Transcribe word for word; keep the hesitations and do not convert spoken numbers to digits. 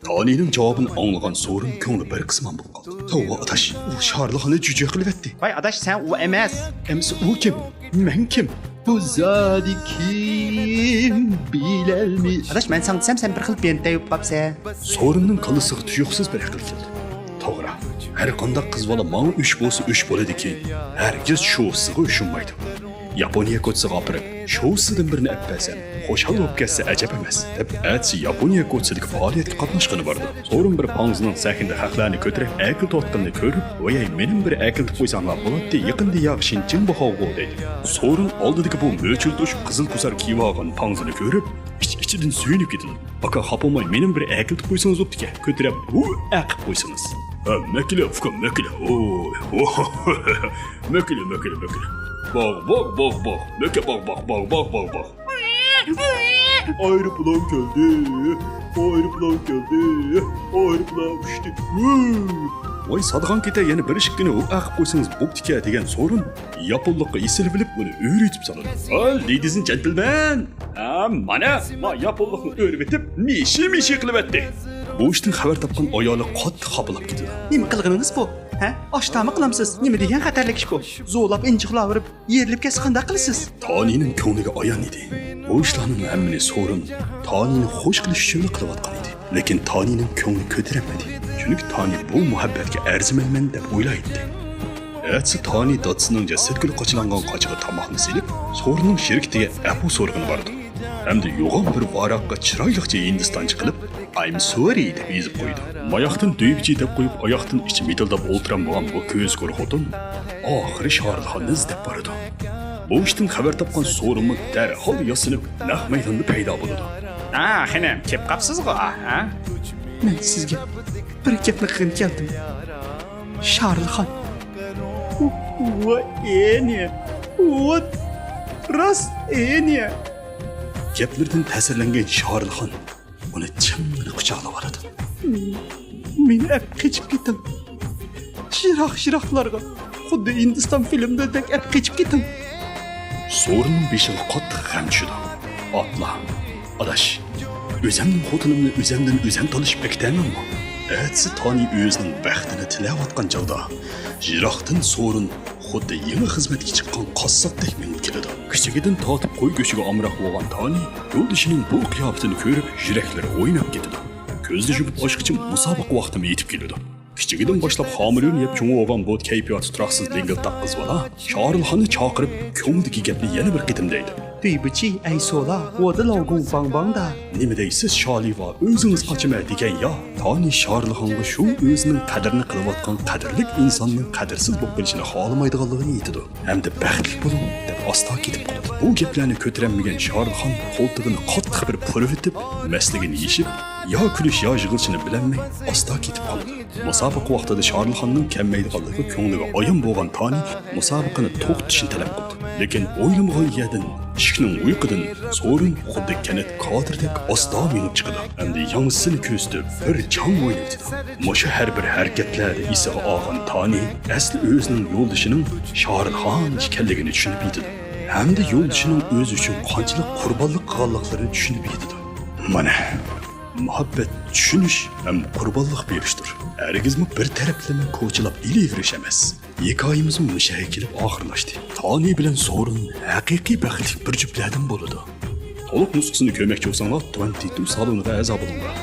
تانىنىڭ جاۋابىنى ئاڭلىغان سورۇن كۆڭلى بىر قىسمان بولۇپ قالدى. توۋا ئاداش، ئۇ شارلىخاننى جۈجە قىلىۋەتتى. ۋاي ئاداش، سەن ئۇ ئەمەس. ئەمىسە ئۇ كىم؟ مەن كىم؟ بۇ زادى كىم؟ بىلەلمەي. ئاداش، مەن ساڭا دېسەم، سەن بىر خىل بەنتەي بولۇپ قاپسەن. سورۇننىڭ كاللىسىغا تۇيۇقسىز بىر ئەقىل كەلدى. توغرا، ھەر قانداق قىز بالا ماڭا ئۆچ بولسا ئۆچ بولىدىكى، ھەرگىز شوسىغا ئۆچۈنمەيدۇ. ياپونىيە كوچىسىغا ئاپىرىپ، شوسىدىن بىرنى ئەپ بەرسەم، خۇشال بولۇپ كەتسە ئەجەب ئەمەس، دەپ ئەتىسى ياپونىيە كوچىسىدىكى پائالىيەتكە قاتناشقىلى بارىدۇ. سورۇن بىر پاڭزىنىڭ سەھنىدە خەقلەرنى كۆتۈرۈپ ئەكېلىۋاتقىنىنى كۆرۈپ، ۋايەي، مېنىمۇ بىر ئەكېلىپ قويساڭلار بولاتتى، يېقىندا ياغ شىنجىڭ باھاغۇ دەيدۇ. سورۇن ئالدىدىكى بۇ مۆچۈل توشۇپ قىزىل كوسار كىيىۋالغان پاڭزىنى كۆرۈپ، ئىچ-ئىچىدىن سۆيۈنۈپ كېتىدۇ. ئاكا، خاپا بولماي، مېنىمۇ بىر ئەكېلىپ قويسىڭىز بوپتىكەن، كۆتۈرەپ ھۇ ئەقىپ قويسىڭىز. ھە، مەكىلە، ئۇكام، مەكىلە. ئوي، ۋوھ. مەكىلە، مەكىلە، مەكىلە. باغ، باغ، باغ، باغ. مەكە، باغ، باغ، باغ، باغ، باغ، باغ. ئايروپىلان كەلدى. ئايروپىلان كەلدى. ئايروپىلان ئۇچتى. ۋوي. ۋاي، سادىغان كېتە، يەنە بىر ئىككىنى ھۇ ئەقىپ قويسىڭىز بوپتىكەن، دېگەن سورۇن ياپونلۇققا ئېسىلىۋېلىپ، ئۇنى ئۆرۈتۈپ سالىدۇ. ھە، ladies and gentlemen! ھە، مانا، ما ياپونلۇقنى ئۆرۈۋېتىپ، مىشى-مىشى قىلىۋەتتى. بۇ ئىشتىن خەۋەر تاپقان ئايالى قاتتىق خاپىلاپ كېتىدۇ. نېمە قىلغىنىڭىز بۇ؟ ھە؟ ئاشتاما قىلامسىز؟ نېمە دېگەن خەتەرلىك ئىش بۇ؟ زورلاپ ئىنچىقلاۋېرىپ، يېرىلىپ كەتسە قانداق قىلىسىز؟ تانىنىڭ كۆڭلىگە ئايان ئىدى. بۇ ئىشلارنىڭ ھەممىنى سورۇن تانىنى خۇش قىلىش ئۈچۈنلا قىلىۋاتقان ئىدى. لېكىن تانىنىڭ كۆڭلى كۆتۈرەلمىدى. چۈنكى تانى بۇ مۇھەببەتكە ئەرزىمەيمەن دەپ ئويلايتتى. ئەتىسى تانى دادىسىنىڭ جەسەتگۈلى قاچىلانغان قاچىغا تاماقنى سېلىپ، سورۇننىڭ شېرىكىتىگە ئەپۇ سورىغىلى بارىدۇ. ھەمدە يوغان بىر ۋاراققا چىرايلىقچە ھىندىستانچە قىلىپ، I'm sorry دەپ يېزىپ قويىدۇ. ماياقتىن دۆيپىچى دەپ قويۇپ، ئاياقتىن ئىچى مىدىلداپ ئولتۇرالمىغان بۇ كۆزى كور خوتۇن ئاخىرى شارىلخاننى ئىزدەپ بارىدۇ. بۇ ئىشتىن خەۋەر تاپقان سورۇنمۇ دەرھال ياسىنىپ، نەق مەيداندا پەيدا بولىدۇ. ھە، خېنىم، كېلىپ قاپسىزغۇ، ھە؟ مەن سىزگە بىر گەپنى قىلغىلى كەلدىم. شارىلخان. ۋاي ئېنى. ۋات. راست ئېنى. گەپلىرىدىن تەسىرلەنگەن شارىلخان ئۇنى چىڭڭىدە قۇچاقلىۋالىدۇ. مېنى ئەپ قېچىپ كېتىڭ. يىراق-يىراقلارغا. خۇددى ھىندىستان فىلىملىرىدەك ئەپ قېچىپ كېتىڭ. سورۇننىڭ بېشىغا قاتتىق غەم چۈشىدۇ. ئاپلا، ئاداش، ئۆزەمنىڭ خوتۇنۇمنى ئۆزەمدىن ئۆزەم تالىشىپ بېكىتەمەنمۇ؟ ئەتىسى تانى ئۆزىنىڭ بەختىنى تىلەۋاتقان چاغدا، يىراقتىن سورۇن خۇددى يېڭى خىزمەتكە چىققان قاسساپتەك مېڭىپ كېلىدۇ. كىچىكىدىن تارتىپ قوي گۆشىگە ئامراق بولغان تانى يولدىشىنىڭ بۇ قىياپىتىنى كۆرۈپ، يۈرەكلىرى ئويناپ كېتىدۇ. كۆزىنى يۇمۇپ ئاچقىچە مۇسابىقە ۋاقتىمۇ يېتىپ كېلىدۇ. كىچىكىدىن باشلاپ خامۇرۇيۇن يەپ چوڭ بولغان بۇ كەيپىياتى تۇراقسىز لىڭگىلتاق قىز بالا شارىلخاننى چاقىرىپ، كۆڭلىدىكى گەپنى يەنە بىر قېتىم دەيدۇ. 对不起，爱错了，我的老公邦邦的。 نېمە دەيسىز، شالىۋا، ئۆزىڭىز قاچىمەن دېگەن يا؟ تانى شارىلخانغا شۇ ئۆزىنىڭ قەدرىنى قىلىۋاتقان قەدىرلىك ئىنساننىڭ قەدىرسىز بولۇپ قېلىشىنى خالىمايدىغانلىقىنى ئېيتىدۇ. ھەمدە بەختلىك بولۇڭ دەپ ئاستا كېتىپ قالىدۇ. بۇ گەپلەرنى كۆتۈرەلمىگەن شارىلخان قولتۇقىنى قاتتىق بىر پۇرىۋېتىپ، مەستلىكىنى يېشىپ، يا كۈلۈش يا يىغلىشىنى بىلەلمەي ئاستا كېتىپ قالىدۇ. مۇسابىقە ۋاقتىدا شارىلخاننىڭ كەلمەيدىغانلىقى كۆڭلىگە ئايان بولغان تانى مۇسابىقىنى توختىتىشنى تەلەپ قىلىدۇ. لېكىن ئويلىمىغان يەردىن ئىشىكنىڭ ئويۇقىدىن سورۇن خۇددى كەنت كادىرىدەك ئاستا مېڭىپ چىقىدۇ. ئەمدى ياڭزىسىنى كۆرسىتىپ، بىر چاڭ ئوينىۋېتىدۇ. مۇشۇ ھەر بىر ھەرىكەتلەردە ئېسىغا ئالغان تانى ئەسلى ئۆزىنىڭ يولدىشىنىڭ شارىلخان ئىكەنلىكىنى چۈشىنىپ يېتىدۇ. ھەمدە يولدىشىنىڭ ئۆزى ئۈچۈن قانچىلىك قۇربانلىق قىلغانلىقلىرىنى چۈشىنىپ يېتىدۇ. مانا، مۇھەببەت چۈشىنىش ھەم قۇربانلىق بېرىشتۇر. ھەرگىزمۇ بىر تەرەپلىمە كوچىلاپ ئېلىۋېرىش ئەمەس. ھېكايىمىزمۇ مۇشۇ يەرگە كېلىپ ئاخىرلاشتى. تانى بىلەن سورۇن ھەقىقىي بەختلىك بىر جۈپلەردىن بولىدۇ. تولۇق نۇسخىسىنى كۆرمەكچى بولساڭلار، تۇەن تىتۇ سالونىغا ئەزا بولۇڭلار.